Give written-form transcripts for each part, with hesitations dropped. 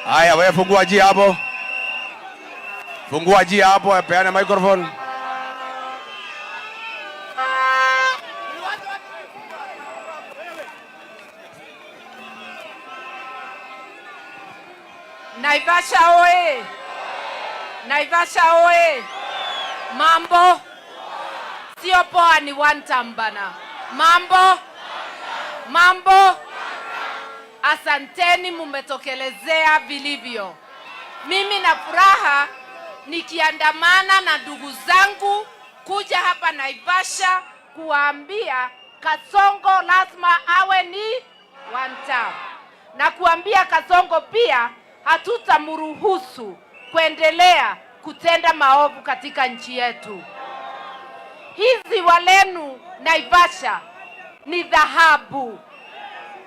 Haya, wewe fungua njia hapo. Fungua njia hapo, peana microphone. Naivasha oye! Naivasha oye! Mambo sio poa, ni one time bana. Mambo mambo, asanteni, mumetokelezea vilivyo. Mimi na furaha nikiandamana na ndugu zangu kuja hapa Naivasha kuwaambia Kasongo lazima awe ni one term, na kuambia Kasongo pia hatutamruhusu kuendelea kutenda maovu katika nchi yetu. Hizi walenu Naivasha ni dhahabu.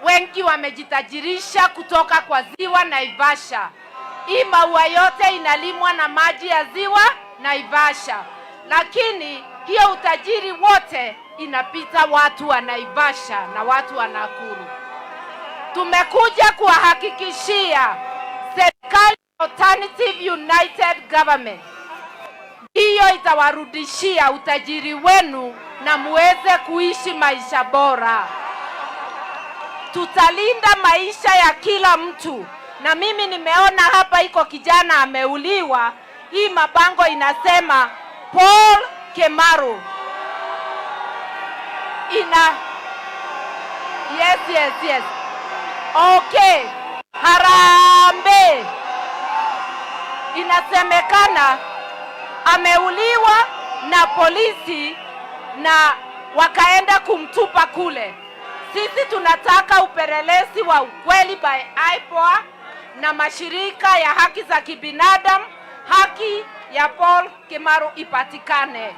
Wengi wamejitajirisha kutoka kwa ziwa Naivasha. Hii maua yote inalimwa na maji ya ziwa Naivasha, lakini hiyo utajiri wote inapita watu wa Naivasha na watu wa Nakuru. Tumekuja kuwahakikishia serikali Alternative United Government hiyo itawarudishia utajiri wenu na muweze kuishi maisha bora. Tutalinda maisha ya kila mtu, na mimi nimeona hapa iko kijana ameuliwa. Hii mabango inasema Paul Kemaru ina yes, yes, yes. Okay, harambe. Inasemekana ameuliwa na polisi na wakaenda kumtupa kule. Sisi tunataka upelelezi wa ukweli by IPOA na mashirika ya haki za kibinadamu, haki ya Paul Kimaru ipatikane.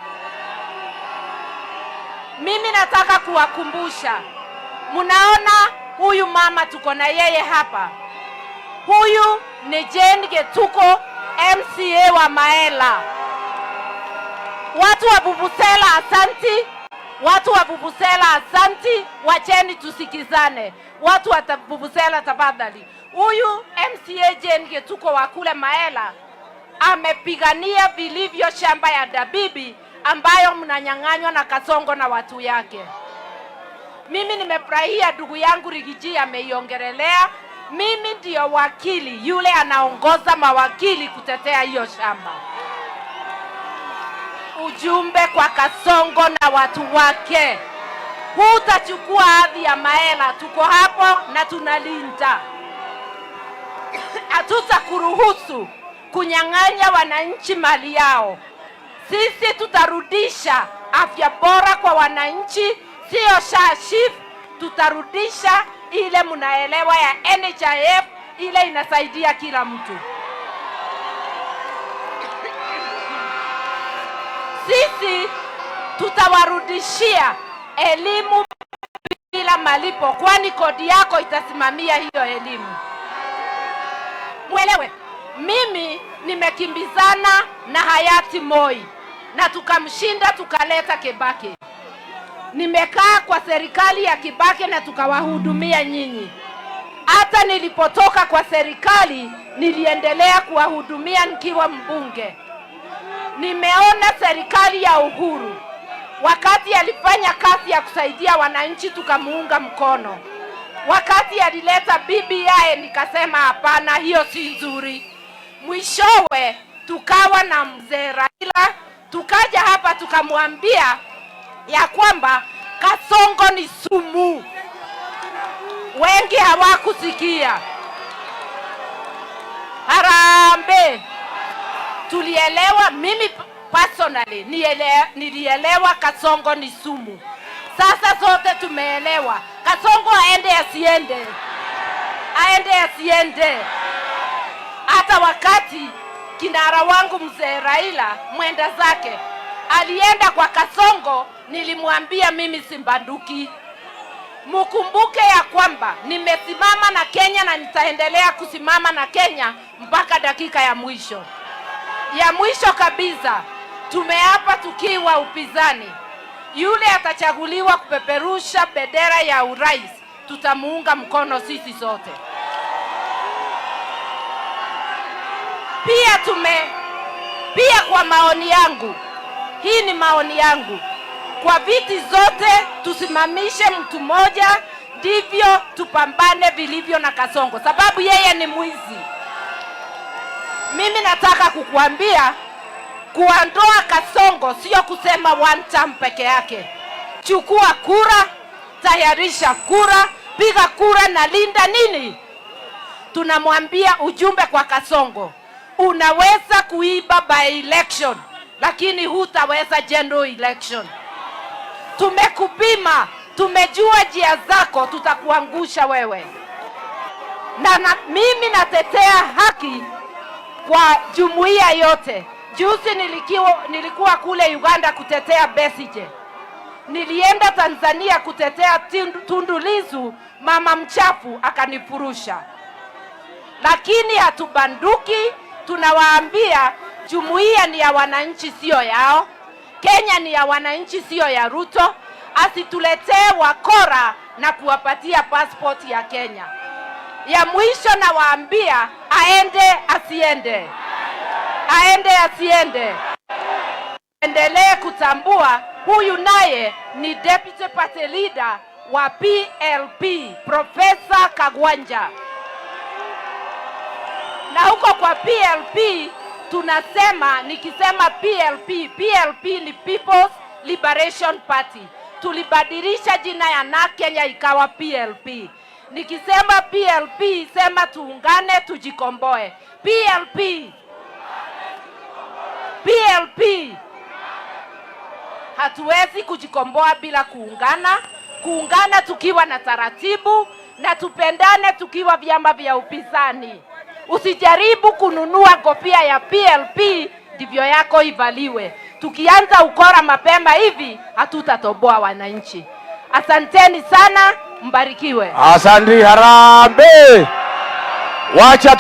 Mimi nataka kuwakumbusha, mnaona huyu mama tuko na yeye hapa, huyu ni Jane Getuko, MCA wa Maela. Watu wa Vuvuzela asanti, watu wa Vuvuzela asanti, wacheni tusikizane. Watu wa Vuvuzela tafadhali. Huyu MCA Jane Getuko wa kule Maela amepigania vilivyo shamba ya Dabibi ambayo mnanyang'anywa na Kasongo na watu yake. Mimi nimefurahia ndugu yangu Rigiji ameiongelelea. Mimi ndiyo wakili yule anaongoza mawakili kutetea hiyo shamba. Ujumbe kwa Kasongo na watu wake, hutachukua hadhi ya Maela. Tuko hapo na tunalinda, hatutakuruhusu kunyang'anya wananchi mali yao. Sisi tutarudisha afya bora kwa wananchi, sio SHA SHIF. Tutarudisha ile mnaelewa ya NHIF, ile inasaidia kila mtu. Sisi tutawarudishia elimu bila malipo, kwani kodi yako itasimamia hiyo elimu. Mwelewe, mimi nimekimbizana na hayati Moi na tukamshinda, tukaleta Kibaki. Nimekaa kwa serikali ya Kibaki na tukawahudumia nyinyi. Hata nilipotoka kwa serikali niliendelea kuwahudumia nikiwa mbunge. Nimeona serikali ya Uhuru wakati alifanya kazi ya kusaidia wananchi tukamuunga mkono. Wakati alileta BBI nikasema hapana, hiyo si nzuri. Mwishowe tukawa na mzee Raila, tukaja hapa tukamwambia ya kwamba Kasongo ni sumu. Wengi hawakusikia. Harambee! Tulielewa, mimi personally nilielewa Kasongo ni sumu. Sasa sote tumeelewa Kasongo aende asiende, aende asiende. Hata wakati kinara wangu mzee Raila mwenda zake alienda kwa Kasongo, nilimwambia mimi simbanduki. Mukumbuke ya kwamba nimesimama na Kenya na nitaendelea kusimama na Kenya mpaka dakika ya mwisho. Ya mwisho kabisa, tumeapa tukiwa upinzani, yule atachaguliwa kupeperusha bendera ya urais tutamuunga mkono sisi sote. Pia kwa maoni yangu, hii ni maoni yangu, kwa viti zote tusimamishe mtu mmoja, ndivyo tupambane vilivyo na Kasongo, sababu yeye ni mwizi. Mimi nataka kukuambia kuondoa Kasongo sio kusema one term peke yake. Chukua kura, tayarisha kura, piga kura na linda nini. Tunamwambia ujumbe kwa Kasongo, unaweza kuiba by election, lakini hutaweza general election. Tumekupima, tumejua njia zako, tutakuangusha wewe. Na mimi natetea haki kwa jumuiya yote. Juzi nilikuwa kule Uganda kutetea Besigye, nilienda Tanzania kutetea Tundu Lissu, mama mchafu akanifurusha. Lakini hatubanduki, tunawaambia jumuiya ni ya wananchi, sio yao. Kenya ni ya wananchi, sio ya Ruto. Asituletee wakora na kuwapatia passport ya Kenya. Ya mwisho nawaambia, aende asiende, aende asiende, endelee kutambua huyu naye ni deputy party leader wa PLP, Profesa Kagwanja. Na huko kwa PLP tunasema, nikisema PLP, PLP ni People's Liberation Party. Tulibadilisha jina ya NARC Kenya ikawa PLP. Nikisema PLP, sema tuungane tujikomboe. PLP, PLP. Hatuwezi kujikomboa bila kuungana, kuungana tukiwa na taratibu na tupendane tukiwa vyama vya upinzani. Usijaribu kununua kofia ya PLP ndivyo yako ivaliwe. Tukianza ukora mapema hivi hatutatoboa wananchi. Asanteni sana, mbarikiwe. Asante, harambee. Wacha